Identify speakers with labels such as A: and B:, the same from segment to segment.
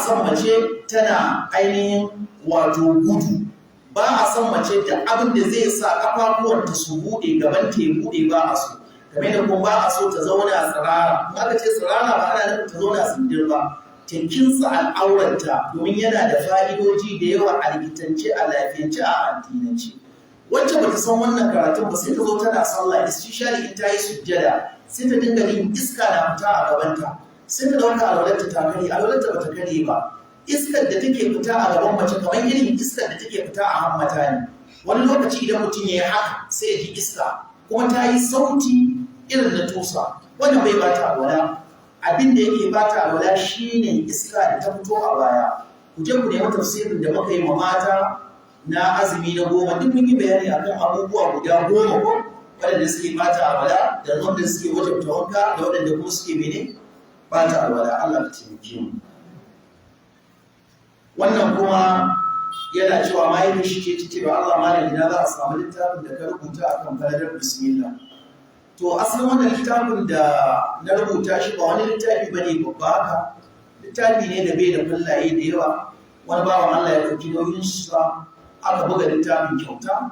A: son mace tana ainihin wato gudu. Ba a son mace da abin da zai sa kafafuwanta su buɗe, gaban ta ya buɗe, ba a so. Kamar da kuma ba a so ta zauna tsirara. In aka ce tsirara, ba ana nufin ta zauna sindir ba, ta kintsa al'auranta, domin yana da fa'idoji da yawa a likitance, a lafiyance, a addinance. Wacce bata san wannan karatun ba, sai ta zo tana sallah, especially in ta yi sujjada, sai ta dinga jin iska na fita a gabanta, sai ta dauka alwalarta ta kare. Alwalarta bata kare ba. Iskar da take fita a gaban mace kamar irin iskar da take fita a hammata ne. Wani lokaci idan mutum ya yi haka, sai ya ji iska kuma ta yi sauti irin na tusa. Wannan bai bata alwala. Abin da yake bata alwala shine iska da ta fito a baya. Ku je ku nemi tafsirin da muka yi ma mata na azumi na 10. Duk mun yi bayani akan abubuwa guda 10 ko, waɗanda suke bata alwala, da wanda suke wajabta wanka, da waɗanda kuma suke mene bata alwala. Allah ka taimake mu. Wannan kuma yana cewa mahaifin shi ce ce ba Allah, malam, ina za a samu littafin da ka rubuta akan falalar bismillah? To, asalin wannan littafin da na rubuta shi ba wani littafi bane babba haka. Littafi ne da bai da fallaye da yawa. Wani bawan Allah ya ɗauki nauyin sa, aka buga littafin kyauta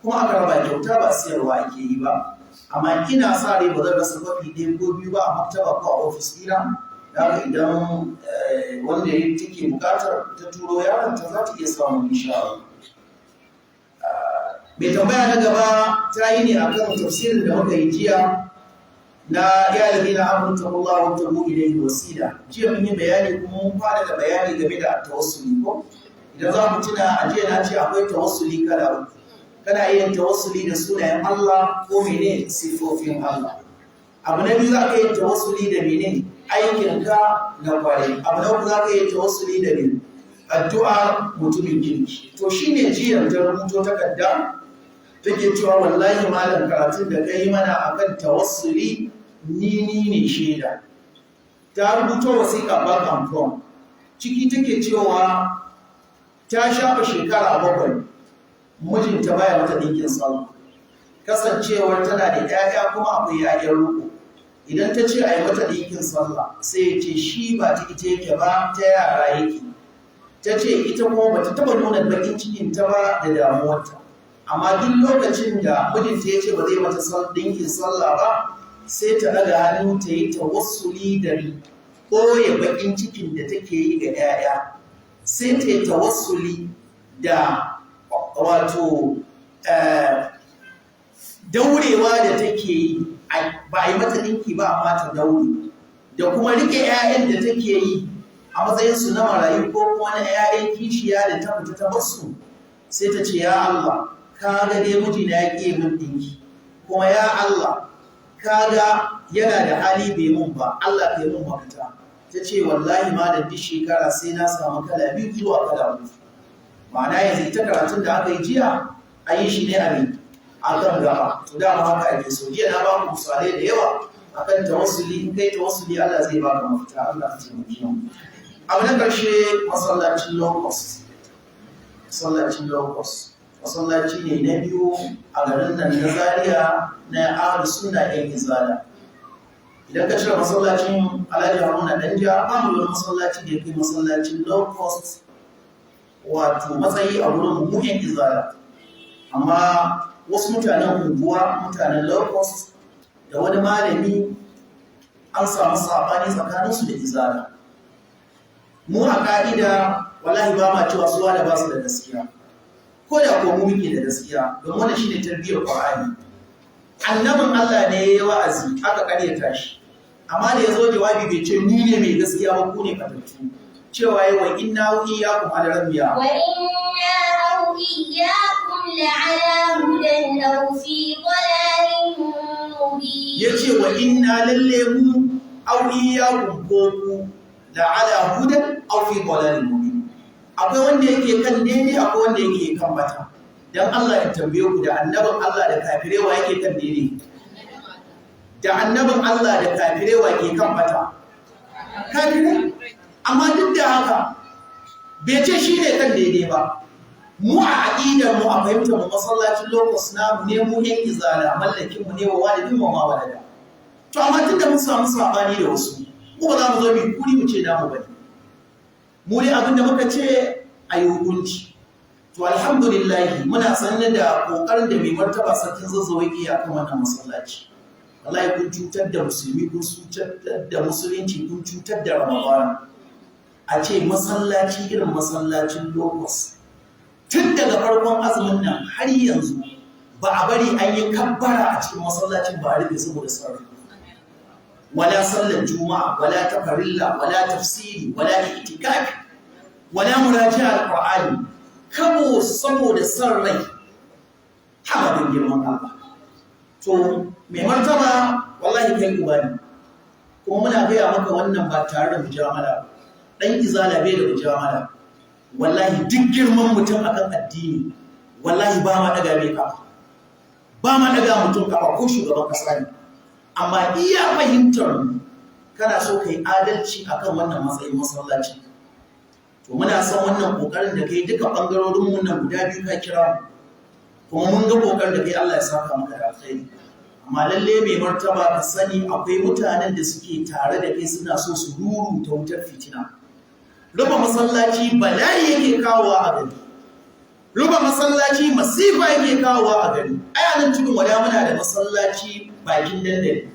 A: kuma aka raba kyauta, ba siyarwa ake yi ba. Amma ina sa rai ba zan rasa kwafi ɗaya ko biyu ba a maktaba ko a ofis ɗina. Da haka idan wanda ya take buƙatar, ta turo yaron ta, za ta iya samun, insha Allah. Mai tambaya na gaba ta yi ne akan tafsirin da muka yi jiya na يا الذين آمنوا اتقوا الله وابتغوا إليه الوسيلة. Jiya mun yi bayani kuma mun fara da bayani game da tawassuli ko. Idan za mu tuna, a jiya na ce akwai tawassuli kala uku. Kana iya tawassuli da sunayen Allah ko mene sifofin Allah. Abu na biyu, za ka yi tawassuli da mene aikinka na kwarai. Abu na uku, za ka yi tawassuli da mene addu'a mutumin kirki. To, shine jiya ta rubuto takarda, take cewa, "Wallahi malam, karatun da kai mana akan tawassuli, ni ne shaida." Ta rubuto wasiƙa back and front. Ciki take cewa ta shafa shekara 7 mijinta baya mata ɗinkin sallah, kasancewar tana da 'ya'ya kuma akwai 'ya'yan riko. Idan ta ce a yi mata ɗinkin sallah, sai ya ce shi ba ta ita yake ba, ta yara yake. Ta ce ita kuma ba ta taɓa nuna baƙin cikin ta ba da damuwarta, amma duk lokacin da mijinta ya ce ba zai mata ɗinkin sallah ba, sai ta ɗaga hannu ta yi tawassuli da ɓoye baƙin cikin da take yi ga 'ya'ya, sai ta yi tawassuli da wato daurewa da take yi, ba a yi mata ɗinki ba amma ta daure, da kuma rike 'ya'yan da take yi a matsayinsu na marayu ko kuma na 'ya'yan kishiya da ta fita ta basu. Sai ta ce, "Ya Allah, ka ga dai mijina ya ƙi min ɗinki, kuma ya Allah, ka ga yana da hali bai mun ba. Allah, ka yi mun mafita." Ta ce, "Wallahi ma da duk shekara sai na samu kala biyu zuwa kala uku." Ma'ana, yanzu ita karatun da aka yi jiya, a yi shi ne a ne a kan gaba. To, dama haka ake so. Jiya na ba ku misalai da yawa akan tawassuli. In kai tawassuli, Allah zai baka mafita. Allah ka taimake mu. Abu na ƙarshe, masallacin low cost. Masallacin low cost masallaci ne na biyu a garin nan na Zaria na Ahlus Sunna ɗan Izala. Idan ka cire masallacin Alhaji Haruna Danja, ba mu wani masallaci da ya kai masallacin low cost wato matsayi a wurin mu yan Izala. Amma wasu mutanen unguwa, mutanen low cost, da wani malami, an samu saɓani tsakaninsu da Izala. Mu a ka'ida, wallahi, ba ma cewa su da ba su da gaskiya, ko da ko mu muke da gaskiya, don wannan shine tarbiyyar Qur'ani. Annabin Allah ne ya yi wa'azi, aka karyata shi, amma da ya zo jawabi bai ce ni ne mai gaskiya ba, ku ne fatattu. Cewa yi وإنا أو إياكم على ربيا.
B: وإنا أو إياكم لعلى هدى أو في ضلال مبين.
A: Ya ce وإنا, lalle mu, أو إياكم, ko ku, لعلى هدى أو في ضلال مبين. Akwai wanda yake kan daidai, akwai wanda yake kan bata. Dan Allah ya tambaye ku, da annabin Allah da kafirai, wa yake kan daidai? Da annabin Allah da kafirai, wa ke kan bata? Kafirai. Amma duk da haka bai ce shi ne kan daidai ba. Mu a aƙidar mu, a fahimtar mu, masallacin low cost namu ne mu yan Izala, mallakin mu ne, ووالد وما ولد. To, amma tunda mun samu sabani da wasu, mu ba za mu zo mu kuri mu ce namu bane. Mu dai abin da muka ce a yi hukunci. To alhamdulillah, muna sanar da kokarin da mai martaba Sarkin Zazzau yake akan wannan masallaci. Wallahi kun cutar da musulmi, kun cutar da musulunci, kun cutar da Ramadan. A ce masallaci irin masallacin Locust, tun daga farkon azumin nan har yanzu ba a bari an yi kabbara a cikin masallacin ba, a rufe saboda sarari. Wala sallar Juma'a, wala ta farilla, wala tafsiri, wala itikafi, wala muraji'a alqur'ani, kabo saboda son rai. Haba don girman Allah. To mai martaba, wallahi kai uba ne, kuma muna gaya maka wannan ba tare da mujamala ba. Dan Izala bai da mujamala. Wallahi duk girman mutum akan addini, wallahi ba ma daga mai kafa, ba ma daga mutum kafa, ko shugaban kasa ne. Amma iya fahimtar mu, kana so kai adalci akan wannan matsayin masallaci. To muna son wannan kokarin da kai, duka bangarorin mu nan guda biyu ka kira mu, kuma mun ga kokarin da kai. Allah ya saka maka da alkhairi. Amma lalle mai martaba, ka sani akwai mutanen da suke tare da kai suna so su ruru ta wutar fitina. Rufe masallaci bala'i yake kawowa a gari, rufe masallaci masifa yake kawowa a gari. Ai a nan Tudun Wada muna da masallaci bakin dandali.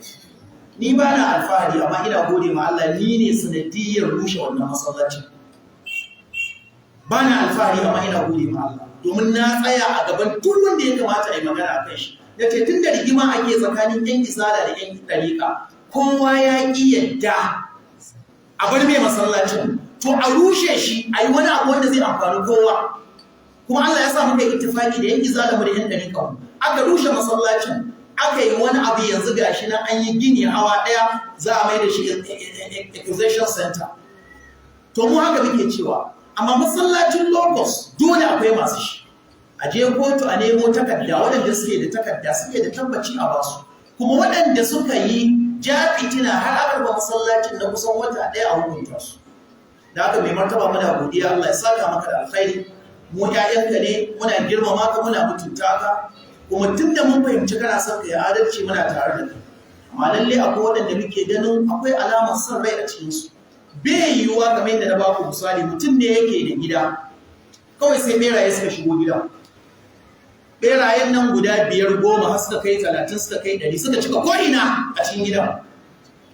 A: Ni ba na alfahari, amma ina gode ma Allah, ni ne sanadiyyar rushe wannan masallacin. Ba na alfahari, amma ina gode ma Allah, domin na tsaya a gaban duk wanda ya kamata a yi magana a kan shi. Ya ce tun da rigima ake tsakanin 'yan Izala da 'yan ɗariƙa, kowa ya ƙi yadda a bar mai masallacin, to a rushe shi, a yi wani abu wanda zai amfani kowa. Kuma Allah ya sa muka yi ittifaki da 'yan Izala mu da 'yan ɗariƙa mu, aka rushe masallacin, aka yi wani abu. Yanzu gashi nan an yi gini hawa ɗaya, za a mai da shi accusation center. To mu haka muke cewa, amma masallacin Locust dole akwai masu shi. A je kotu a nemo takarda, waɗanda suke da takarda, suke da tabbaci, a basu. Kuma waɗanda suka yi ja fitina har aka rufe masallacin na kusan wata ɗaya, a hukunta su. Da haka mai martaba, muna godiya, Allah ya saka maka da alkhairi. Mu ƴaƴanka ne, muna girmama ka, muna mutunta ka, kuma tun da mun fahimci kana son ka yi adalci, muna tare da kai. Amma lalle akwai waɗanda muke ganin akwai alamar son rai a cikinsu. Bai yiwuwa, kamar yadda na baku misali, mutum ne yake da gida, kawai sai beraye suka shigo gida. Berayen nan guda 5, 10, har suka kai 30, suka kai 100, suka cika ko'ina a cikin gidan.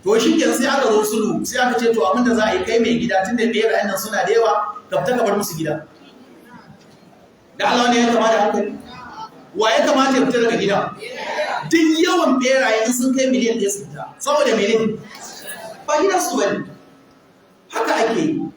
A: To shi kenan, sai aka zo sulhu, sai aka ce to abinda za a yi, kai mai gida, tunda berayen nan suna da yawa, ka fita ka bar musu gida. Da Allah ne ya kama da hankali? Wa ya kamata ya fita daga gida? Duk yawan beraye, in sun kai miliyan 1, su fita. Saboda mene? Ba gidansu bane. Haka ake yi.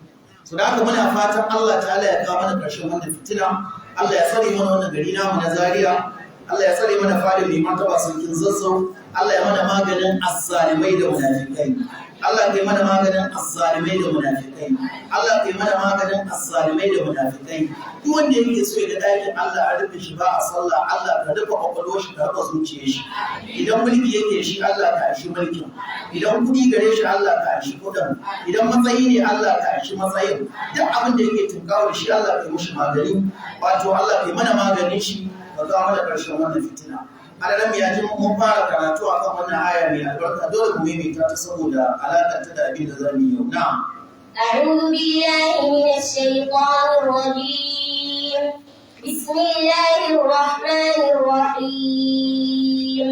A: So da haka muna fatan Allah ta'ala ya kawo mana ƙarshen wannan fitina. Allah ya tsare mana wannan gari namu na Zaria. Allah ya tsare mana fadin mai martaba Sarkin Zazzau. Allah ya mana maganin azzalimai da munafikai. Allah kai mana maganin azzalimai da munafikai. Allah kai mana maganin azzalimai da munafikai. Duk wanda yake so ya ga dakin Allah a rufe shi ba a sallah, Allah ka rufe kwakwalwar shi, ka rufe zuciyar shi. Idan mulki yake shi, Allah ka anshi mulkin. Idan kudi gare shi, Allah ka anshi kudin. Idan matsayi ne, Allah ka anshi matsayin. Duk abin da yake tunkawo shi, Allah kai mushi magani, wato Allah kai mana maganin shi, ka kawo mana karshen wannan fitina. Alalam ya ji mun fara karatu akan wannan aya mai albarka, dole mu maimaita ta saboda alaƙar ta da abin da za mu yi yau. Na'am.
B: أعوذ بالله من الشيطان الرجيم. بسم الله الرحمن الرحيم.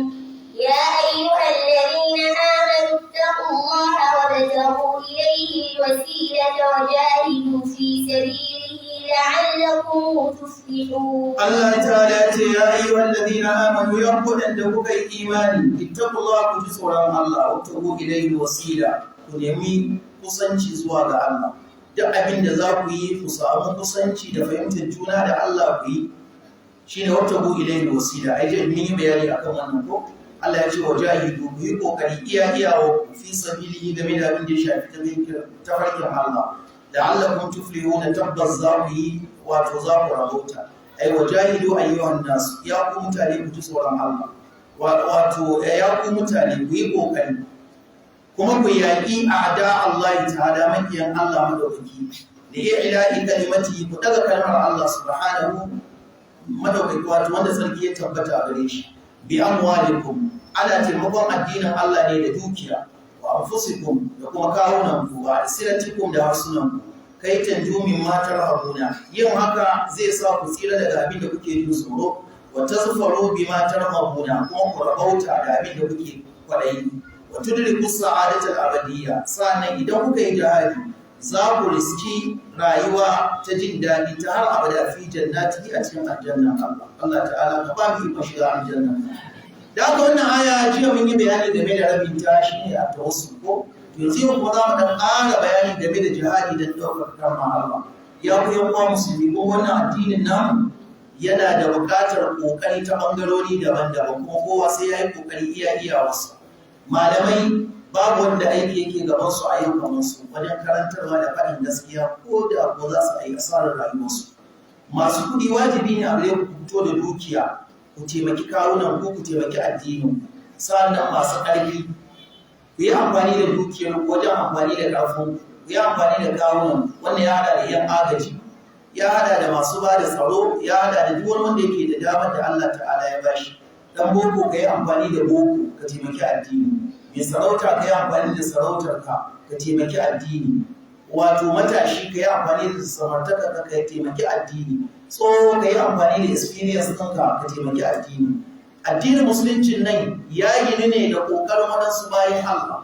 B: يا أيها الذين آمنوا اتقوا الله وابتغوا إليه الوسيلة وجاهدوا في سبيله لعلكم تفلحون.
A: Allah ta'ala ya ce: ya ayyuhal ladina amanu, ya ku da kuka yi imani, ittaqullaha, ku ji tsoron Allah, wabtaghu ilayhi wasila, ku nemi kusanci zuwa ga Allah. Duk abin da za ku yi ku samu kusanci da fahimtar juna da Allah, ku yi. Shine wabtaghu ilayhi wasila. Ai je mun yi bayani akan wannan ko? Allah ya ce wa jahidu, ku yi kokari iya iyawa ku, fi sabilihi, game da abin da ya shafi tafarkin Allah, la'allakum tuflihuna, tabbas za ku yi, wato za ku rabauta. Ai wajahidu ayyuhan nas, ya ku mutane, ku ji tsoron Allah, wato ya ku mutane, ku yi kokari kuma ku yaƙi a'da Allah ta'ala, makiyan Allah madaukaki, da ya ilahi kalimati, ku daga kalmar Allah subhanahu madaukaki, wato wanda sarki ya tabbata a gare shi, bi amwalikum, ana taimakon addinin Allah ne da dukiya, wa anfusikum, da kuma kawunan ku, wa alsinatikum, da harsunan ku. Kai tanju min matar habuna, yin haka zai sa ku tsira daga abin da kuke jin tsoro, wa tazfaru bima tarhabuna, kuma ku rabauta da abin da kuke kwadayi, wa tudriku sa'adatal abadiyya. Sannan idan kuka yi jihadi za ku riski rayuwa ta jin daɗi ta har abada, fi jannati, a cikin aljanna Allah. Allah ta'ala ka ba mu ikon shiga aljanna. Da haka wannan aya, jiya mun yi bayani game da rabin ta, shine a tawassul ko. Yanzu yau kuma za mu dan ƙara bayani game da jihadi don ɗaukar kalmar Allah. Ya ku yan uwa musulmi, ko wannan addinin namu yana da buƙatar ƙoƙari ta ɓangarori daban-daban, kuma kowa sai ya yi ƙoƙari iya iyawarsa. Malamai, babu wanda aiki yake gaban su a yau kamar su wajen karantarwa da faɗin gaskiya, ko da ko za su yi asarar rayuwarsu. Masu kuɗi, wajibi ne a gare ku fito da dukiya ku taimaki kawunan ku, ku taimaki addinin. Sannan masu ƙarfi, ku yi amfani da dukiyar wajen amfani da ƙarfin ku, yi amfani da kawunan. Wannan ya haɗa da yan agaji, ya haɗa da masu ba da tsaro, ya haɗa da duk wani wanda yake da damar da Allah ta'ala ya bashi. Dan boko, ka yi amfani da boko ka taimaki addini. Mai sarauta, ka yi amfani da sarautar ka ka taimaki addini. Wato matashi, ka yi amfani da samartaka ka ka taimaki addini. Tsoho, ka yi amfani da experience ɗinka ka taimaki addini. Addinin Musuluncin nan ya gini ne da ƙoƙarin waɗansu bayan Allah.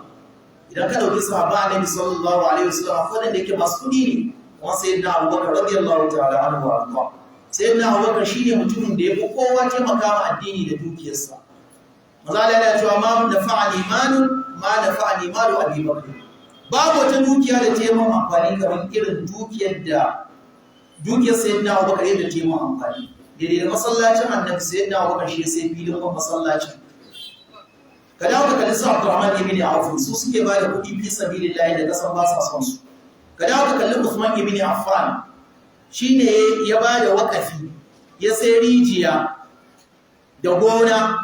A: Idan ka ɗauki sahaba Annabi sallallahu alaihi wasallam, akwai wanda yake masu kuɗi ne, kamar Sayyidina Abubakar radiyallahu ta'ala anhu wa arda. Sayyidina Abubakar shine mutumin da ya fi kowa taimaka ma addini da dukiyarsa. Manzo Allah yana cewa: "Ma nafa'ani malun ma nafa'ani malu Abi Bakr." Babu wata dukiya da ta yi min amfani kamar irin dukiyar da dukiyar Sayyidina Abubakar yadda ta yi min amfani. Daidai da masallacin Annabi, Sayyidina Abubakar shi sai filin masallacin. Ka dawo ka kalli su Abdurrahman ibn Auf, su suke ba da kuɗi fi sabilillahi da kasan ba sa son su. Ka dawo ka kalli Usman ibn Affan, shine ya ba da wakafi, ya sai rijiya da gona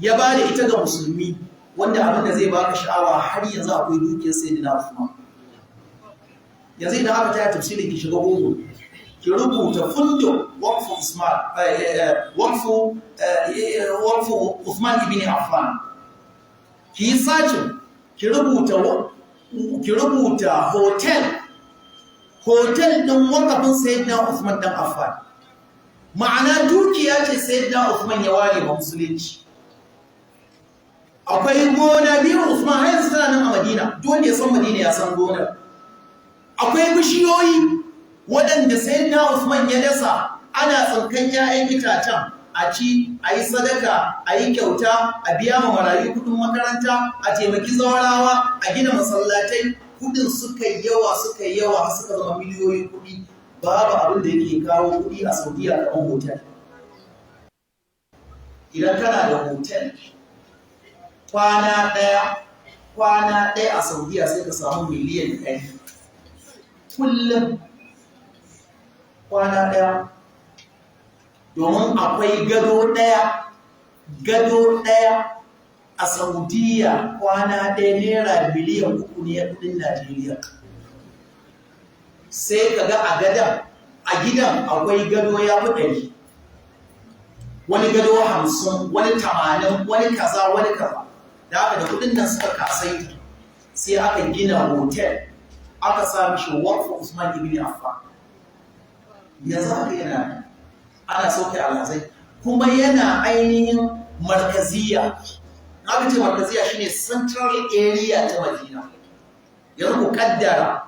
A: ya ba da ita ga musulmi, wanda abin da zai baka sha'awa, har yanzu akwai dukiyar Sayyidina Usman. Yanzu idan aka taya tafsirin, ki shiga Google, ki rubuta funduk waqfu Usman, waqfu Usman ibn Affan, ki yi searching, ki rubuta hotel din wakafin Sayyidina Usman dan Affan. Ma'ana dukiya ce Sayyidina Usman ya ware wa musulunci. Akwai gona biyu Usman, har yanzu tana nan a Madina. Duk wanda ya san Madina ya san gonar. Akwai bishiyoyi waɗanda Sayyidina Usman ya dasa, ana tsinkan 'ya'yan itacen a ci, a yi sadaka, a yi kyauta, a biya ma marayu kudin makaranta, a taimaki zawarawa, a gina masallatai. Kudin suka yawa, suka yawa, har suka zama miliyoyin kudi. Babu abin da yake kawo kudi a Saudiya kamar hotel. Idan kana da hotel, kwana ɗaya, kwana ɗaya a Saudiya sai ka samu miliyan 100 kullum, kwana ɗaya. Domin akwai gado ɗaya, gado ɗaya a Saudiya kwana ɗaya naira miliyan 3 ne kudin Najeriya. Sai ka ga a gadan a gidan akwai gado ya fi 100, wani gado 50, wani 80, wani kaza, wani kaza. Da haka da kudin nan suka kasaita, sai aka gina hotel, aka sa mishi Waqf Usman ibn Affan. Yanzu haka yana ana sauke alhazai, kuma yana ainihin markaziya. Aka ce markaziya shine central area ta Madina. Yanzu ku kaddara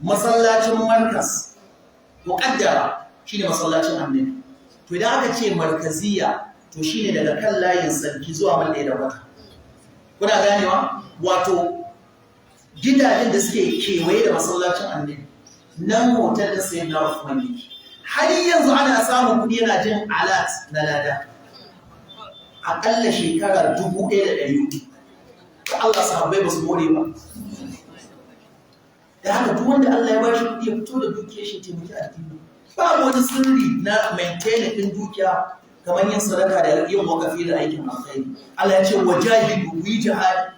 A: masallacin Markas, ku kaddara shine masallacin Annabi. To idan aka ce markaziya, to shine daga kan layin sarki zuwa mil 1.25. Kuna ganewa? Wato gidajen da suke kewaye da masallacin Annabi, nan hotel da Sayyidina Uthman yake. Har yanzu ana samun kuɗi, yana jin alert na lada. Aƙalla shekara 1400. Ta Allah, sahabbai ba su more ba? Da haka duk wanda Allah ya bashi kuɗi, ya fito da dukiyar shi, taimaki addini. Babu wani sirri na maintain ɗin dukiya kamar yin sadaka da yin wakafi da aikin alkhairi. Allah ya ce: "Wajahidu", ku yi jihadi,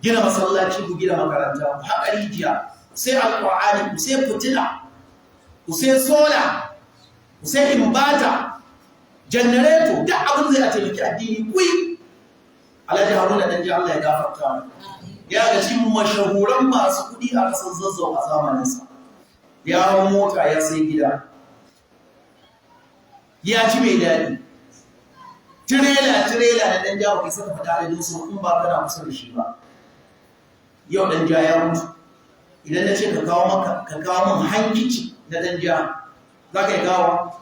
A: gina masallaci, ku gina makaranta, ku haƙa rijiya, sai alƙur'ani, ku sai fitila, ku sai solar, ku sai inverter, janareto, duk abin zai a taimaki addini ku yi. Alhaji Haruna dan ji, Allah ya gafarta mu. Ya ga cikin mashahuran masu kuɗi a ƙasar Zazzau a zamaninsa. Ya hau mota, ya sai gida, ya ci mai daɗi. Tirela tirela na ɗan jawo kai saka fita adadin su in ba kana kusa da shi ba. Yau ɗan ja ya mutu. Idan na ce ka kawo maka, ka kawo min hankici na ɗan ja, za ka iya kawo?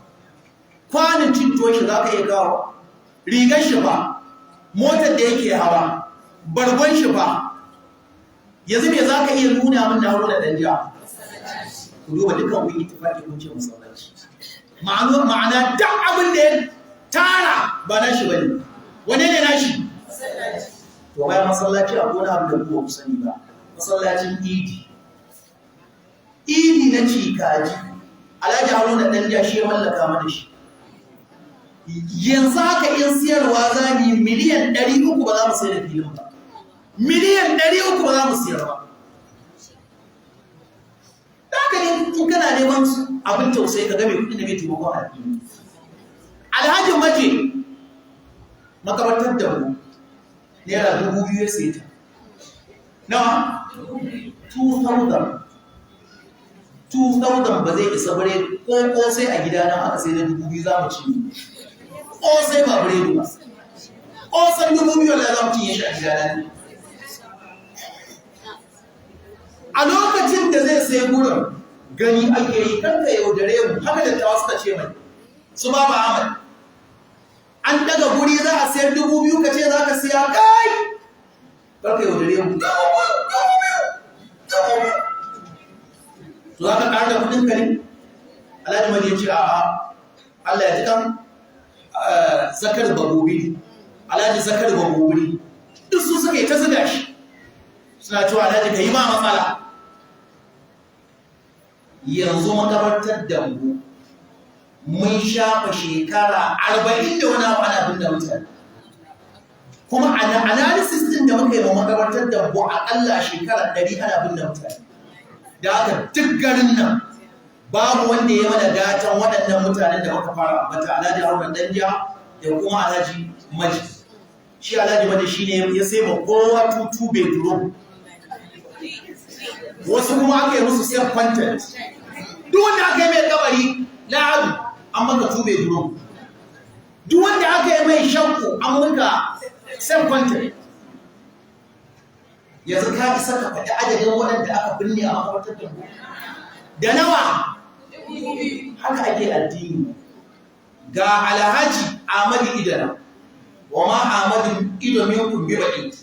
A: Kwanin cin tuwon shi za ka iya kawo? Rigar shi ba, motar da yake hawa, bargon shi ba, yanzu me za ka iya nuna min na Haruna ɗan ja? Ku duba, dukkan kun yi tufaki kun ce masallaci. Ma'ana duk abin da ya tara ba nashi bane. Wane ne nashi? To, bayan masallaci akwai wani abu da ku sani ba. Masallacin Idi, Idi na Cikaji, Alhaji Haruna Danja shi ya mallaka mana shi. Yanzu haka in siyarwa za mu yi, miliyan 300 ba za mu sayar da filin ba. Miliyan 300 ba za mu siyar ba. Haka ne, in kana neman abin tausayi, ka ga mai kudin da mai taimakon addini. Alhaji Maje, makabartar da mu, ₦2,000 ya sayi ta. Nawa? 2000. 2000 ba zai isa bare ko kosai a gidana aka sai na 2,000 za mu ci. Kosai, ba biredi ba, kosan 2,000 wala za mu cinye shi a gidana ne. A lokacin da zai sai gurin, gani ake yi kanka yaudare mu. Haka dattawa suka ce mai su Baba Ahmad, an daga guri za a sayar 2,000, ka ce za ka siya, kai karka yaudare mu. 2,000, 2,000, 2,000, to za ka ƙara da kudin ka ne? Alhaji Madi ya ce a'a. Allah ya ji kan Zakar Bagobiri, Alhaji Zakar Bagobiri, duk su suka yi ta zuga shi, suna cewa, "Alhaji, ka yi ba matsala." Yanzu makabartar Dambu mun shafa shekara 40 da wani abu ana binne mutane. Kuma analysis din da muka yi ma makabartar Dambu, akalla shekara 100 ana binne mutane. Da haka duk garin nan babu wanda ya mana gatan waɗannan mutanen da muka fara ambata, Alhaji Haruna Danja da kuma Alhaji Maji. Shi Alhaji Maji shine ya sai ma kowa two bedroom, wasu kuma aka yi musu self content. Duk wanda aka yi mai kabari la'abu, an maka two bedroom. Duk wanda aka yi mai shanku, an maka self content. Yanzu ka isa ka faɗi adadin waɗanda aka binne a makabartar Dambu da nawa? Haka ake addini. Ga Alhaji Ahmadu Idana, wa ma Ahmadu Ido minkum bi ba'id.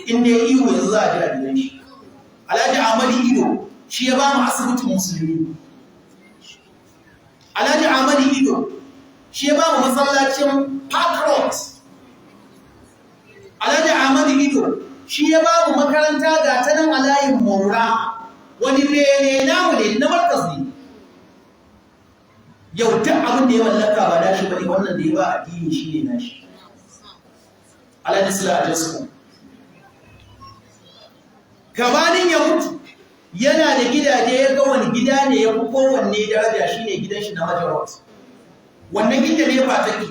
A: In dai ihu yanzu za a ji a gidan shi. Alhaji Ahmadu Ido shi ya ba mu asibitin Musulmi. Alhaji Ahmadu Ido shi ya ba mu masallacin Park Road. Alhaji Ahmadu Ido shi ya ba mu makaranta, ga ta nan a layin Maura, wani bene namu ne na markas ne. Yau duk abin da ya mallaka ba nashi bane, wannan da ya ba addini shi ne nashi. Alhaji Sula Jasko, gabanin ya mutu yana da gidaje, ya ga wani gida ne ya fi kowanne daraja, shine gidan shi na Majarot, wannan inda ne ba take,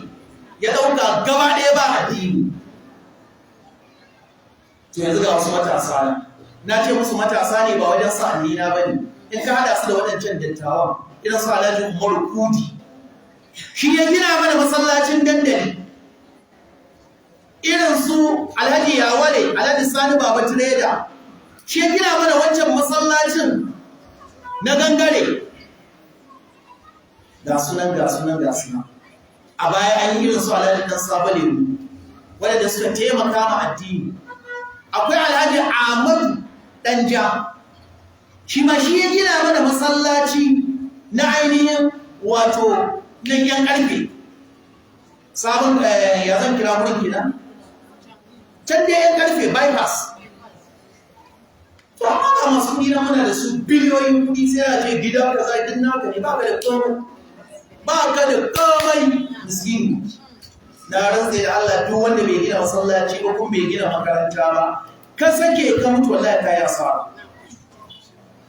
A: ya ɗauka gaba ɗaya ba addini. To, yanzu ga wasu matasa na, na ce musu matasa ne ba wajen sa'anni na bane, in ka hada su da waɗancan dattawan irin su Alhaji Umaru Kudi, shi ya gina mana masallacin dandali, irin su Alhaji Yawale, Alhaji Sani Baba Tireda, shi ya gina mana wancan masallacin na gangare. Ga sunan, ga sunan, ga sunan. A baya an yi irin su Alhaji Dan Sabo Lemu, waɗanda suka taimaka ma addini. Akwai Alhaji Ahmadu Danja, shi ma shi ya gina mana masallaci na ainihin wato nan yan karfe, sabon ya zan kira wurin kenan, can dai yan karfe bypass. To, amma ga masu kuɗi na, muna da su biliyoyin kuɗi, sai a ce gida kaza din naka ne, ba ka da komai, ba ka da komai, miskini. Na rantse da Allah, duk wanda bai gina masallaci ba kuma bai gina makaranta ba, ka sake ka mutu, wallahi ka yi asara.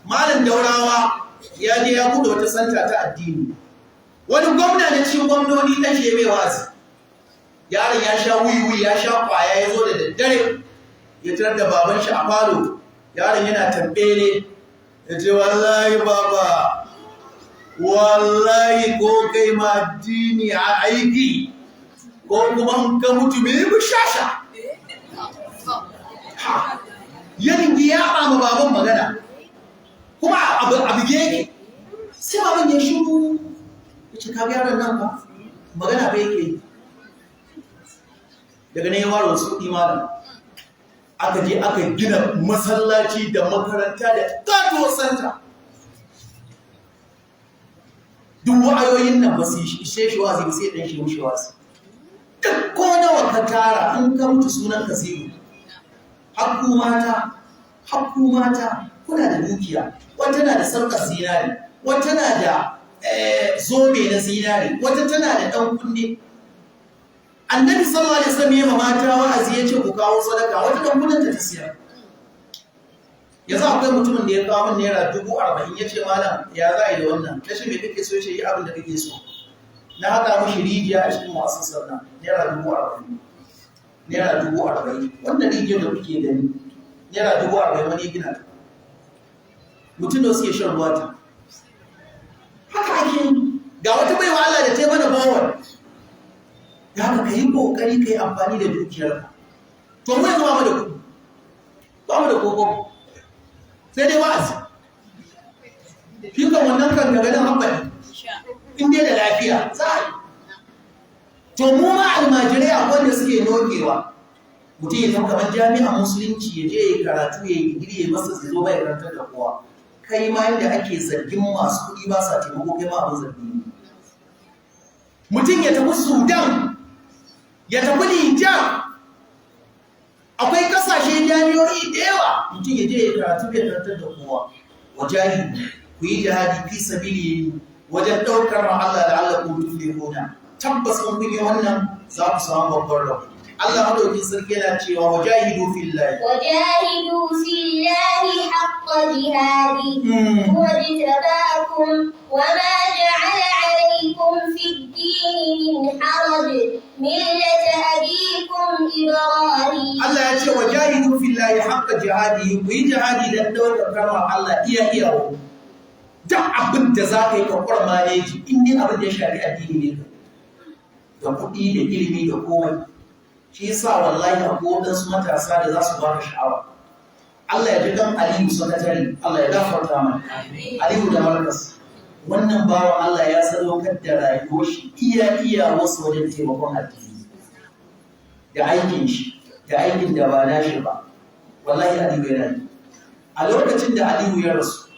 A: Malam Daurawa ya je ya buɗe wata center ta addini. Wani gwamna na cikin gwamnoni ɗan shi mai wa'azi. Yaron ya sha wiwi, ya sha kwaya, ya zo da daddare. Ya tarar da baban shi a falo, yaron yana tambele, ya ce wallahi baba, wallahi ko kai ma addini a aiki ko kuma in ka mutu me bushasha. Ya dingi ya ma baban magana, kuma abu abu yake. Sai baban ya shiru, ya ce ka ga yaron nan ba magana ba yake yi. Daga nan ya ware wasu kuɗi malam, aka je aka gina masallaci da makaranta da katuwar santa. Duk wa'ayoyin nan ba su ishe shi wa'azi ba, sai ɗan shi wuce wa'azi. Duk ko nawa ka tara, in ka mutu sunan ka zero. Hakku mata, hakku mata, kuna da dukiya, wata na da sarƙar zinari, wata na da zobe na zinari, wata tana da ɗan kunne. Annabi sallallahu alaihi wasallam ya ma mata wa'azi, ya ce ku kawo sadaka, wata ɗan kunnen ta siyar. Yanzu akwai mutumin da ya kawo min ₦40,000, ya ce malam, ya za a yi da wannan? Na ce me kake so? Ya ce yi abin da kake so. Na haƙa mishi rijiya a cikin mu'assasar nan, ₦40,000, ₦40,000. Wannan rijiyar da kuke gani, ₦40,000 wani ya gina ta. Mutum da suke shan ruwa ta haka ake yi. Ga wata baiwa Allah da ta yi mana bawar da haka, ka yi ƙoƙari ka yi amfani da dukiyarka. To mu yanzu ba mu da kuɗi, ba mu da koko, sai dai wa'azi. Shi kan wannan kan daga nan haɓari in dai da lafiya za a yi. To mu ma almajirai akwai wanda suke nokewa. Mutum ya tafi kamar jami'an musulunci, ya je ya yi karatu, ya yi digiri, ya masa, zai zo bai karantar da kowa. Kai ma yadda ake zargin masu kuɗi ba sa taimako, kai ma abin zargi ne. Mutum ya tafi Sudan, ya tafi Nijar, akwai kasashe jami'o'i da yawa, mutum ya je ya karatu bai karantar da kowa. Wajahidu, ku yi jihadi, fi sabili, wajen ɗaukar Allah, la'allakum tuflihuna. Tabbas in kun yi wannan za ku samu babban rabo. Allah madaukin sarki yana cewa wajahidu fillahi.
B: وجاهدوا في الله حق جهاده هو اجتباكم وما جعل عليكم في الدين من حرج ملة أبيكم إبراهيم.
A: Allah ya ce wajahidu fillahi haqqa jihadi, ku yi jihadi dan ɗaukar kalmar Allah iya iyawa. Duk abin da za ka yi ka kwar maneji, in dai abin da ya shafi addini ne, ka da kuɗi da ilimi da komai. Shi yasa wallahi akwai waɗansu matasa da za su baka sha'awa. Allah ya ji kan Aliyu sakatare, Allah ya gafarta mana. Aliyu da Markas, wannan bawan Allah ya sadaukar da rayuwar shi iya iya wasu wajen taimakon addini da aikin shi da aikin da ba nashi ba. Wallahi Aliyu yana yi. A lokacin da Aliyu ya rasu,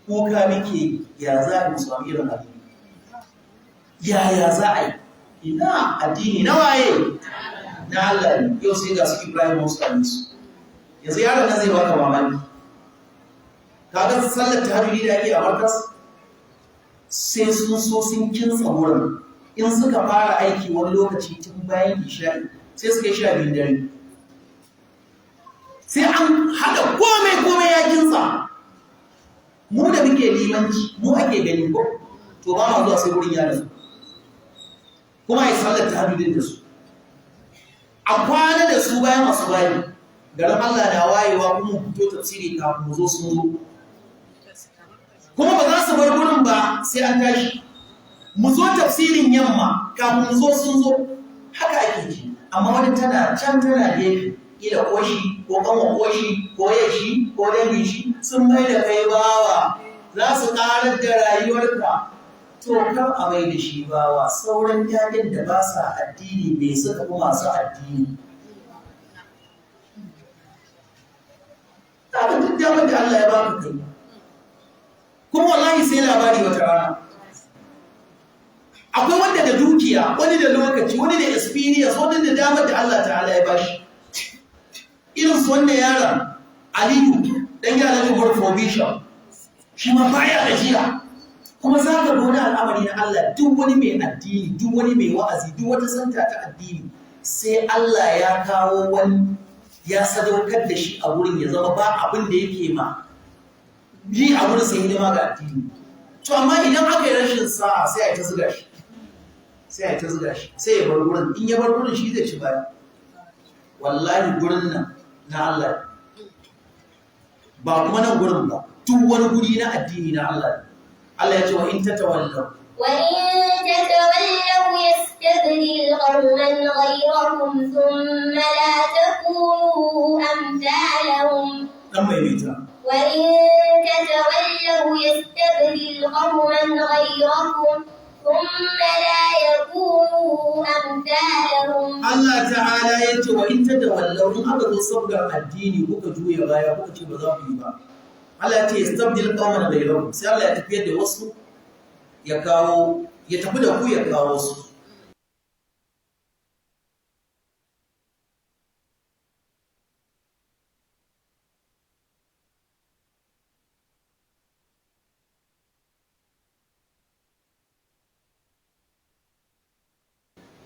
A: kuka muke, ya za a yi mu samu irin Aliyu? Yaya za a yi? Ina addini na waye? Na Allah ne. Yau sai ga su Ibrahim Musa ne su. Yanzu yaron nan zai baka mamaki. Kaga sallar tahajjudi da ake a Markas, sai sun so sun kintsa wurin. In suka fara aiki wani lokaci tun bayan isha'i, sai suka yi 12 dare. Sai an haɗa komai, komai ya kintsa. Mu da muke limanci, mu ake gani ko? To ba ma zuwa sai wurin ya nasu. Kuma ya sallar tahajjudin da su. A kwana da su bayan asubahi. Garin Allah na wayewa kuma mu fito tafsiri, kafin mu zo sun zo. Kuma ba za su bar gurin ba sai an tashi. Mu zo tafsirin yamma, kafin mu zo sun zo. Haka ake ji. Amma wani tana can tana gefe, kila ko shi ko kanwa ko shi ko yashi ko dangin shi sun mai da kai bawa, za su karar da rayuwarka. To kar a mai da shi bawa. Sauran ƴaƴan da ba sa addini bai suka fi masu addini? Haka duk damar da Allah ya baka kai. Kuma wallahi sai labari wata rana. Akwai wanda da dukiya, wani da lokaci, wani da experience, wani da damar da Allah ta'ala ya bashi. Irin su wannan yaron Aliyu dan yaran Umar Provision, shi ma baya gajiya. Kuma za ka ga wani al'amari na Allah, duk wani mai addini, duk wani mai wa'azi, duk wata santa ta addini, sai Allah ya kawo wani ya sadaukar da shi a wurin, ya zama ba abin da yake ma yi a wurin sai hidima ga addini. To amma idan aka yi rashin sa'a, sai a yi ta zuga shi, sai a yi ta zuga shi, sai ya bar wurin. In ya bar wurin, shi zai ci baya. Wallahi gurin nan Na Allah ba kuma nan gurin ba, duk wani guri na addini na Allah. Allah ya ce wa in tatawallaw
B: wa in tatawallaw yastabdil qauman ghayrakum thumma la takunu amsalahum.
A: Dan maimaita.
B: Wa in tatawallaw yastabdil qauman ghayrakum thumma la yakunu amsalahum.
A: Allah ta'ala ya ce wa in tatawallaw, in aka zo sabgar addini kuka juya baya kuka ce ba za ku yi ba, Allah ya ce yastabdil qauman ghayrakum, sai Allah ya tafiyar da wasu ya kawo, ya tafi da ku ya kawo su.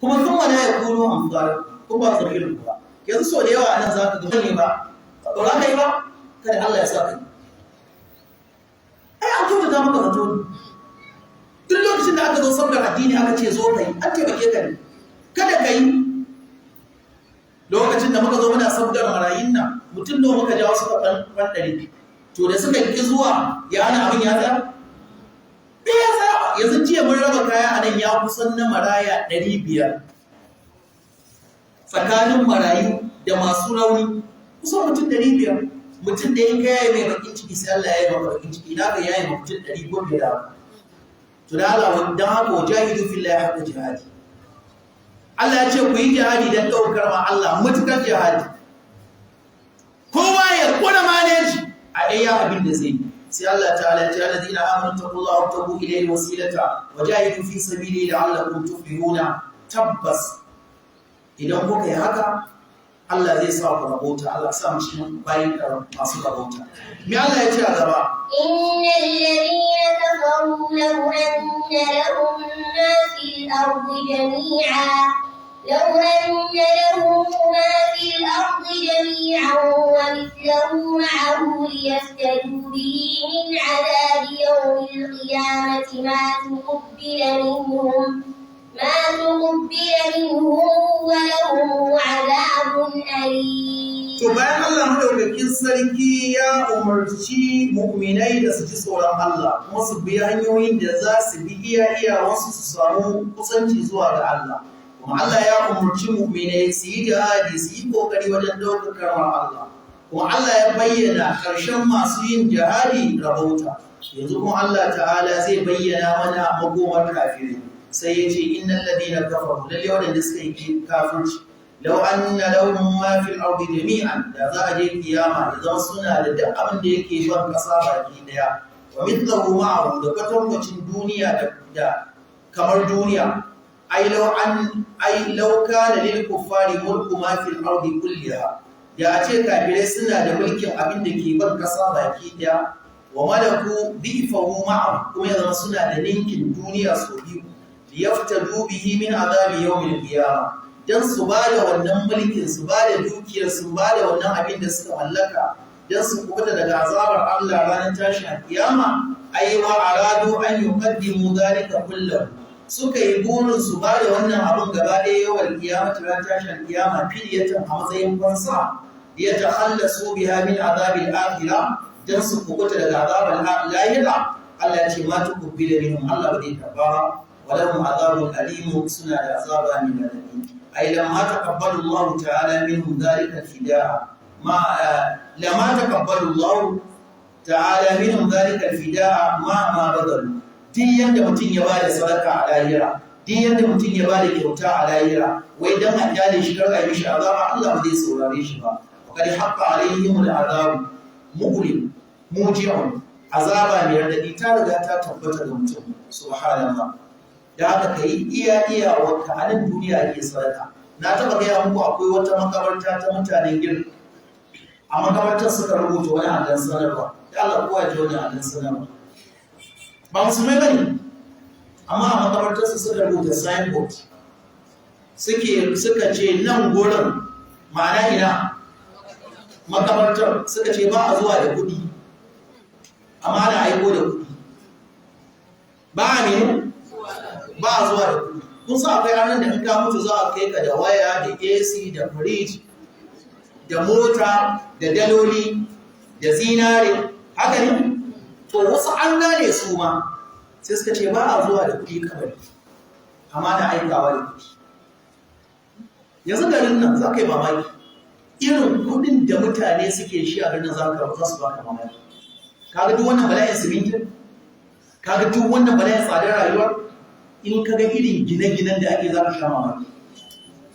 A: Kuma sun mana ya kuno amfani ko ba su irin ba. Yanzu sau da yawa anan za ka ga ne ba ba za ka yi ba, kada Allah ya sa ka yi. Ai an kyautata maka zato ne. Duk lokacin da aka zo sabgar addini aka ce zo ka yi, an taimake ka ne. Kada ka yi. Lokacin da muka zo muna sabgar marayun nan, mutum nawa muka jawo suka fanɗare. To da suka ƙi zuwa, ya hana abin ya tsaya? Bai ya tsaya ba. Yanzu jiya mun raba kaya a nan ya kusan na maraya 500. Tsakanin marayu da masu rauni, kusan mutum 500. Mutum da in ka yaye mai bakin ciki sai Allah ya yi maka bakin ciki, ina ka yaye ma mutum 100 ko fiye da haka. To da Allah, dan haka wajahidu fillahi haqqa jihadi. Allah ya ce ku yi jihadi dan daukar ma Allah mutukar jihadi. Kowa ya kura maneji a ɗaya abin da zai yi. Sai Allah ta'ala ya ce alladhina amanu taqullaha wabtagu ilayhi wasilata wajahidu fi sabili la'allakum tuflihuna. Tabbas idan kuka yi haka Allah zai sa ku rabauta. Allah sa mu cikin bayin masu rabauta. Me Allah ya ce a gaba?
B: Innal ladhina kafaru law anna lahum ma fil ardi jami'a law anna lahum ma fil ardi jami'an wa mithluhu ma'ahu liyaftadu bihi min 'adhabi yawmil qiyamati ma tuqbila minhum wa lahum 'adhabun alim.
A: To bayan Allah madaukakin sarki ya umarci mu'minai da su ji tsoron Allah kuma su bi hanyoyin da za su bi iya iyawansu su samu kusanci zuwa ga Allah. Kuma Allah ya umarci mu'minai su yi jihadi, su yi kokari wajen ɗaukakar Allah. Kuma Allah ya bayyana ƙarshen masu yin jihadi rabauta. Yanzu kuma Allah ta'ala zai bayyana mana makomar kafirai. Sai ya ce innal ladina kafaru, lalle waɗanda suka yi kafirci, law anna lahum ma fil ardi jami'an, da za a je kiyama da zama suna da duk abin da yake ban kasa baki daya, wa mithluhu ma'ahu, da kwatankwacin duniya da kamar duniya, ai law an ai law kana lil kuffari mulku ma fil ardi kulliha, da a ce kafirai suna da mulkin abin da ke ban kasa baki daya, wa malaku bifahu ma'ahu, kuma ya zama suna da ninkin duniya sau biyu, liyaftadu bihi min azabi yawmil qiyamah, dan su ba da wannan mulkin, su ba da dukiyar, su ba da wannan abin da suka mallaka dan su kubuta daga azabar Allah ranar tashin kiyama. Ai wa aradu an yuqaddimu dhalika kullahu, suka yi burin su ba da wannan abin gaba ɗaya yawal kiyama ranar tashin kiyama fidyatan a matsayin fansa, liyatakhallasu biha min azabil akhirah, dan su kubuta daga azabar lahira. Allah ya ce ma tuqbila minhum, Allah ba zai karba ba, walahum azabun alim, suna da azaba mai radadi. Ai lamma taqabbalu Allah ta'ala minhum dhalika al-fidaa ma lamma taqabbalu Allah ta'ala minhum dhalika al-fidaa ma badalu. Duk yanda mutum ya bada sadaka a lahira, duk yanda mutum ya bada kyauta a lahira, wai dan a kyale shi kar a yi mishi azaba, Allah ba zai saurare shi ba. Wa qad haqqa alaihim al-azab mu'lim muji'un, azaba mai radadi ta riga ta tabbata ga mutum. Subhanallah. Da haka ka yi iya iyawarka a nan duniya ake sadaka. Na taɓa gaya muku akwai wata makabarta ta mutanen Girka. A makabartar suka rubuta wani allon sanarwa. Da Allah kowa ya ji wani allon sanarwa. Ba musulmai ba ne, amma a makabartar su suka rubuta signboard. Suka ce nan gurin, ma'ana ina makabartar, suka ce ba a zuwa da kuɗi, amma ana aiko da kuɗi. Ba a ne? Ba a zuwa da kuɗi. Kun san akwai ranar da in ka mutu za a kai ka da waya da AC da fridge Da mota, da daloli, da zinare, haka ne? To wasu an gane su ma sai suka ce ba a zuwa da kuɗi kabari, amma na aikawa da kuɗi. Yanzu garin nan za ka yi mamaki irin kuɗin da mutane suke shi a garin za ka za su baka mamaki. Kaga duk wannan bala'in simintin, kaga duk wannan bala'in tsadar rayuwar, in kaga irin gine-ginen da ake, za ka sha mamaki.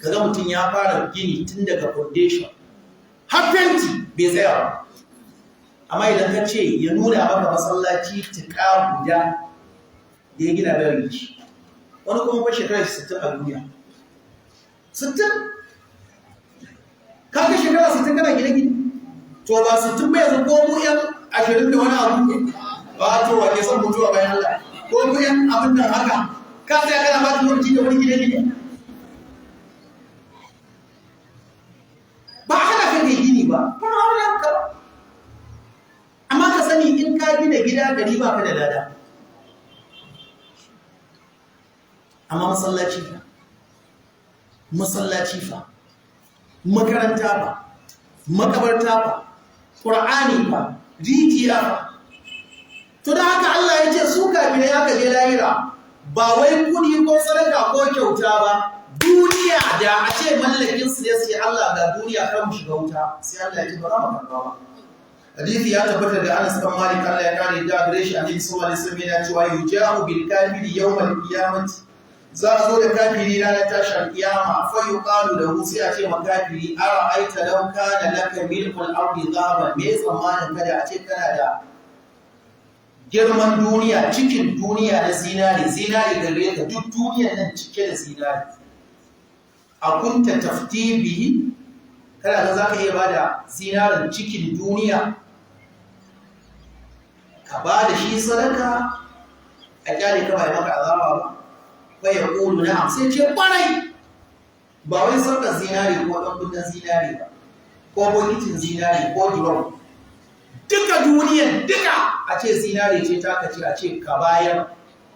A: Kaga mutum ya fara gini tun daga foundation har fenti bai tsaya ba. Amma idan ka ce ya nuna maka masallaci tuka guda da ya gina, bai rikici. Wani kuma fa shekarar 60 a duniya, 60. Kaga shekara 60 kana gine-gine? To ba 60 ba, yanzu ko mu yan 20 da wani abu ba, to wa ke son mutuwa bayan Allah? Ko mu yan abin nan haka, ka tsaya kana ba ta lokaci da wani gine-gine? Ba a hana ka kai gini ba, ba a hana ka ba, amma ka sani in ka gina gida 100 ba ka da lada. Amma masallaci fa, masallaci fa, makaranta fa, makabarta fa, ƙur'ani fa, rijiya fa. To da haka Allah ya ce su kafirai aka je lahira, ba wai kudi ko sadaka ko kyauta ba, duniya da a ce mallakin su ne, sai Allah ga duniya kar mu shiga wuta, sai Allah ya ce ba za mu karba ba. Hadisi ya tabbata da Anas dan Malik, Allah ya kare da gare shi, Annabi sallallahu alaihi wasallam yana cewa yujahu bil kafiri yawmal qiyamati, za a zo da kafiri ranar tashar kiyama, fa yuqalu lahu, sai a ce ma kafiri, ara aita law kana laka milkul ardi dhahaban, me tsammanin kada a ce kana da girman duniya, cikin duniya na zinare, zinare gare ka, duk duniyar nan cike da zinare, a kunta tafti bihi, kana ga zaka iya bada zinaren cikin duniya, ka bada shi sadaka a kyale ka bai maka azaba ba? Fa yaqulu na'am, sai ce kwarai. Ba wai sarkar zinare ko dan kunnen zinare ba, ko bokitin zinare ko drum, duka duniyan duka a ce zinare ce ta kace, a ce ka bayar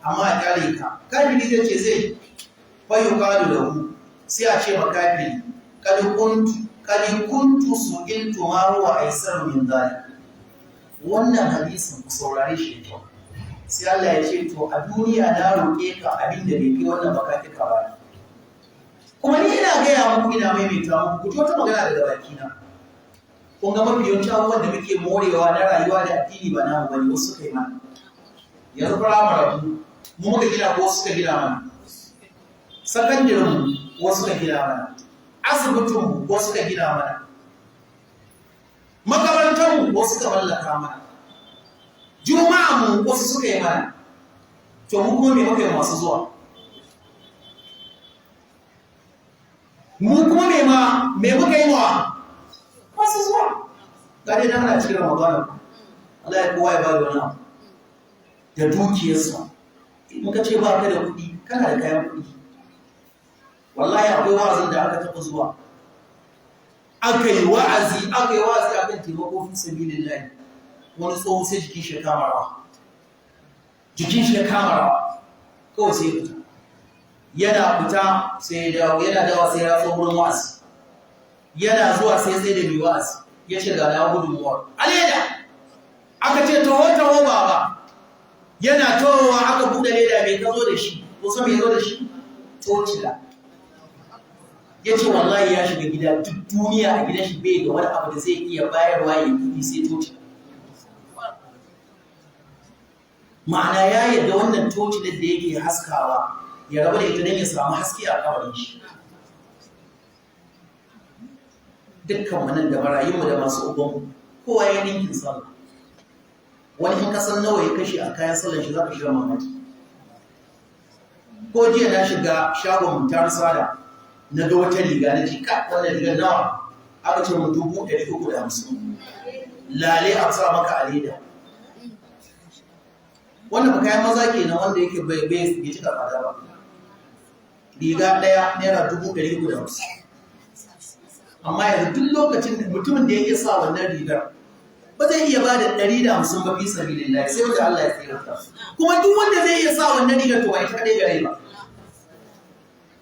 A: amma a kyale ka, kafiri zai ce zai. Fa yuqalu lahu, sai a ce ma kafiri, kad kuntu su'iltu ma huwa aisar min dhalik. Wannan hadisin ku saurare shi da kyau. Sai Allah ya ce to a duniya na roƙe ka abin da bai kai wannan baka ka ba. Kuma ni ina gaya muku, ina maimaita muku, ku ji wata magana daga bakina. Kun ga mafi yawancin abubuwan da muke morewa na rayuwa da addini ba namu bane, wasu suka yi mana. Yanzu firamare mu muka gina ko suka gina mana? Sakandirin mu wasu suka gina mana, asibitin mu wasu suka gina mana, makarantar mu wasu suka mallaka mana, juma'a mu wasu suka yi mana. To mu kuma me muka yi masu zuwa? Mu kuma me ma me muka yi wa masu zuwa? Ga dai ana cikin Ramadana, Allah ya kowa ya ba da wani abu da dukiyarsa. In ka ce ba ka da kuɗi, kana da kayan kuɗi. Wallahi akwai wa'azin da aka taɓa zuwa, aka yi wa'azi, aka yi wa'azi akan taimako fi sabilillahi. Wani tsoho sai jikin shi ya kama rawa, jikin shi ya kama rawa, kawai sai ya fita. Yana fita sai ya dawo, yana dawo sai ya ratso wurin wa'azi. Yana zuwa sai sai da mai wa'azi ya ce ga na gudunmuwar a leda. Aka ce taho taho baba. Yana tahowa aka buɗe leda. Mai ka zo da shi? Ko mai zo da shi? Tocila. Ya ce wallahi ya shiga gida, duk duniya a gidan shi bai da wani abu da zai iya bayarwa ya kuɗi sai tocila. Ma'ana ya yarda wannan tocilar da yake haskawa ya rabu da ita don ya samu haske a kabarin shi. Dukkan nan da marayunmu da masu ubanmu, kowa ya ninkin sallah. Wani in kasan nawa ya kashe a kayan sallar shi, za ka shiga mamaki. Ko jiya na shiga shagon mutar sada, na ga wata riga, na ji ka wannan rigar nawa? Aka ce mu 350,000. Lale a sa maka a leda. Wannan ba kayan maza kenan, wanda yake bai bai cika tsada ba. Riga ɗaya naira 350,000. Amma yanzu duk lokacin da mutumin da ya iya sa wannan rigar ba zai iya ba da 150 ba fi sabilillahi, sai wanda Allah ya tsira. Kuma duk wanda zai iya sa wannan rigar, to ba ita kadai gare ba.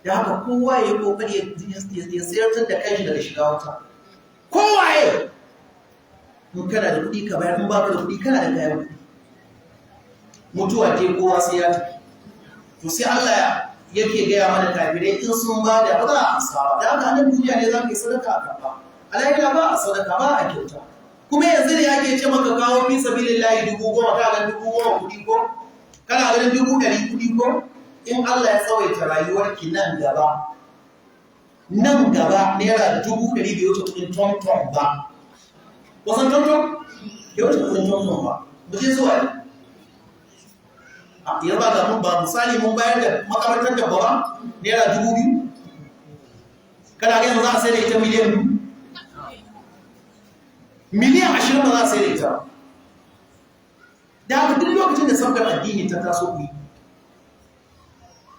A: Da haka kowa ya yi kokari ya tsirtar da kanshi daga shiga wuta. Kowaye in kana da kuɗi ka bayar, in baka da kuɗi kana da kayan kuɗi. Mutuwa ke kowa sai ya tafi. To sai Allah yake gaya mana kafirai in sun ba da ba za a amsa ba. Da haka nan duniya ne za ka yi sadaka a karɓa, a lahira ba a sadaka, ba a kyauta. Kuma yanzu ne ake ce maka kawo fi sabilillahi 10,000, ka ga 10,000 kuɗi ko kana ganin 100,000 kuɗi ko? In Allah ya tsawaita rayuwarki nan gaba, nan gaba naira 100,000 bai wuce kuɗin tomtom ba. Wasan tomtom bai wuce kuɗin tomtom ba. Mu je zuwa ne yanzu ba ga mun ba, misali mun bayar da makabartar da ba naira 2,000, kana ga yanzu za a sai da ita miliyan 2, miliyan 20 ba za a sai da ita ba. Da haka duk lokacin da sabgar addini ta taso ku yi,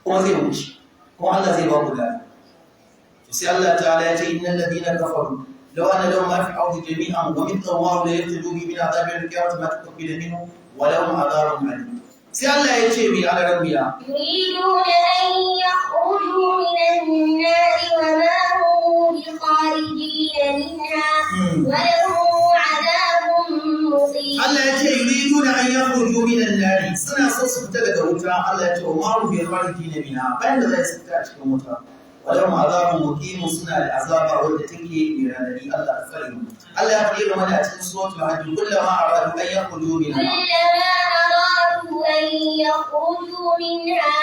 A: kuma zai wuce, kuma Allah zai ba ku gani. Sai Allah ta'ala ya ce innal ladina kafaru law anna lahum ma fi ardi jami'an wa mithluhu ma'ahu la yaftadu bihi min adhabi al-qiyamati ma tuqbila minhu wa lahum adhabun alim. Sai Allah ya ce mai alaran biya.
B: يريدون أن يخرجوا من النار وما هم بخارجين منها ولهم عذاب مقيم.
A: Allah ya ce yuriduna an yakhruju minan nari, suna so su fita daga wuta. Allah ya ce wa ma hum bi kharijina minha, bayan da zai su fita a cikin wuta. Wa lahum azabun muqim, suna da azaba wadda take mai radadi. Allah ka tsare mu. Allah ya faɗi mana a cikin suratul Hajj kullama aradu an yakhruju minha
B: كلما أرادوا أن يخرجوا منها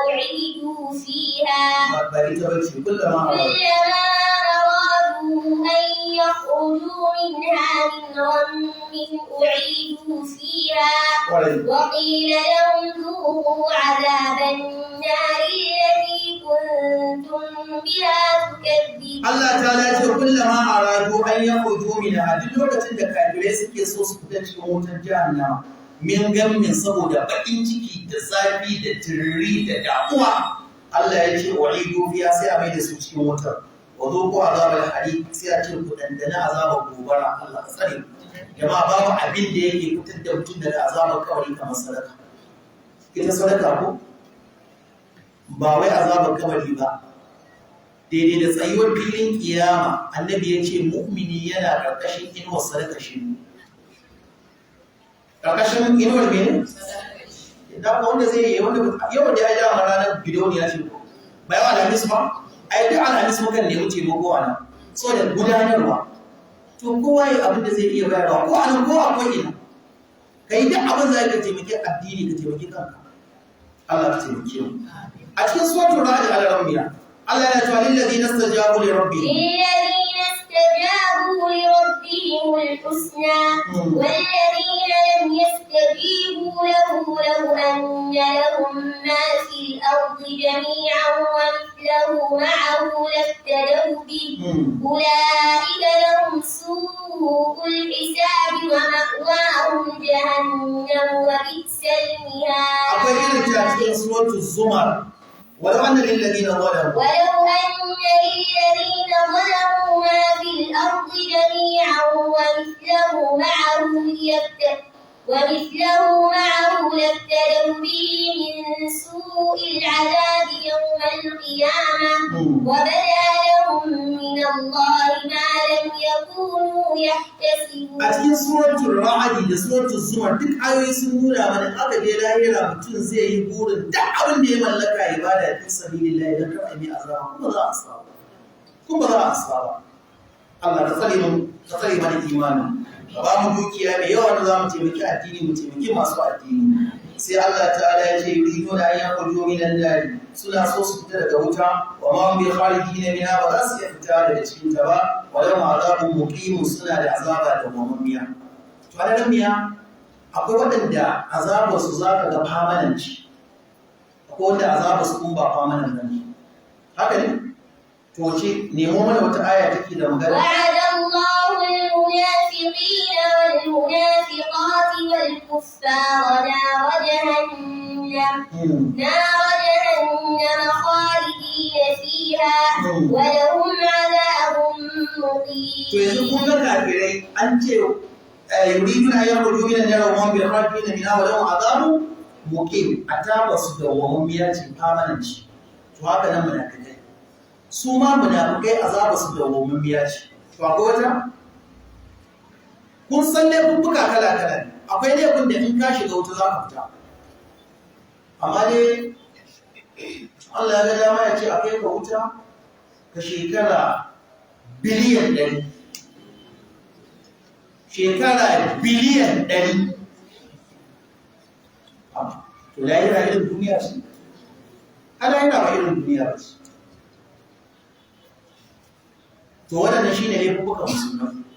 B: أعيدوا فيها.
A: Ba ita bace kullama aradu.
B: كلما أرادوا أن يخرجوا منها من غم أعيدوا فيها
A: Kwarai.
B: وقيل لهم ذوقوا عذاب النار الذي كنتم بها تكذبون.
A: Allah ta ce kullama aradu an yakhruju minha, duk lokacin da kafirai suke so su fita cikin wutar jahannama, min gammin, saboda bakin ciki da zafi da tururi da damuwa, Allah ya ce u'idu fiha, sai a mai da su cikin wutar. Wa dhuqu azabal hariq, sai a ce ku dandana azabar gobara. Allah ka tsare mu. Jama'a, babu abin da yake fitar da mutum daga azabar kabari kamar sadaka. Ita sadaka ko ba wai azabar kabari ba, daidai da tsayuwar filin kiyama, annabi ya ce mu'mini yana ƙarƙashin inuwar sadaka. Shi ƙarƙashin inuwar mene? Da wanda zai yi wanda yau da ya ja ma ranar gidauniya ce ko ba yau Alhamis ba, ai duk Alhamis mukan nemi taimako a nan so da gudanarwa. To kowa ya abin da zai iya bayarwa, ko a nan ko a ko'ina, ka yi duk abin za ka taimaki addini, ka taimaki kanka. Allah ka taimake mu. A cikin suratul Ra'd, al-Rammiya, Allah ya ce lil ladina istajabu li rabbihim
B: للذين استجابوا لربهم الحسنى والذين لم يستجيبوا له لو أن لهم ما في الأرض جميعا ومثله معه لافتدوا به أولئك لهم سوء الحساب ومأواهم جهنم وبئس
A: Akwai irin ta
B: المهاد.
A: cikin suratul Zumar, walau anna lil ladina zalamu
B: ولو أن للذين ظلموا ما في الأرض جميعا ومثله معه لافتدوا به من سوء العذاب يوم القيامة وبدا لهم من الله ما لم يكونوا
A: A
B: يحتسبون.
A: cikin suratul Ra'd da suratul Zumar duk ayoyi sun nuna mana aka je lahira mutum zai yi burin duk abin da ya mallaka ya bada fi sabilillah idan kar a yi azaba, kuma za a samu, kuma za a samu. Allah ka tsare mu, ka tsare mana imanin, ka ba mu dukiya mai yawa da za mu taimaki addini, mu taimaki masu addini. Sai Allah ta'ala ya ce yuriduna an yakhruju minan nar, suna so su fita daga wuta, wa ma hum bi kharijin minha, ba za su iya fita daga cikin ta ba, wa lahum azabun muqim, suna da azaba da gwamammiya. To a miya akwai waɗanda azabar su zaka ga permanent ce, akwai wanda azabar su kuma ba permanent bane. Haka ne? To ce nemo mana wata aya take da magana.
B: وعد الله المنافقين والمنافقات والكفار نار جهنم نار جهنم خالدين فيها ولهم عذاب
A: To yanzu
B: مقيم.
A: kun ga kafirai an ce yuriduna an yakhruju minan nar wa hum bi kharijin minha wa lahum azabun muqim, ataba su dawwamammiya ce, permanent ce. To haka nan munafikai, su ma munafikai azaba su dawwamammiya ce. To akwai wata Kun san laifuffuka kala-kala ne. Akwai laifin da in ka shiga wuta za ka fita. Amma dai Allah ya ga dama ya ce a kai ka wuta ka shekara 100 biliyan. Shekara 100 biliyan. To, lahira irin duniya ce? A lahira ba irin duniya ba ce. To, waɗannan shi ne laifukan musulmai.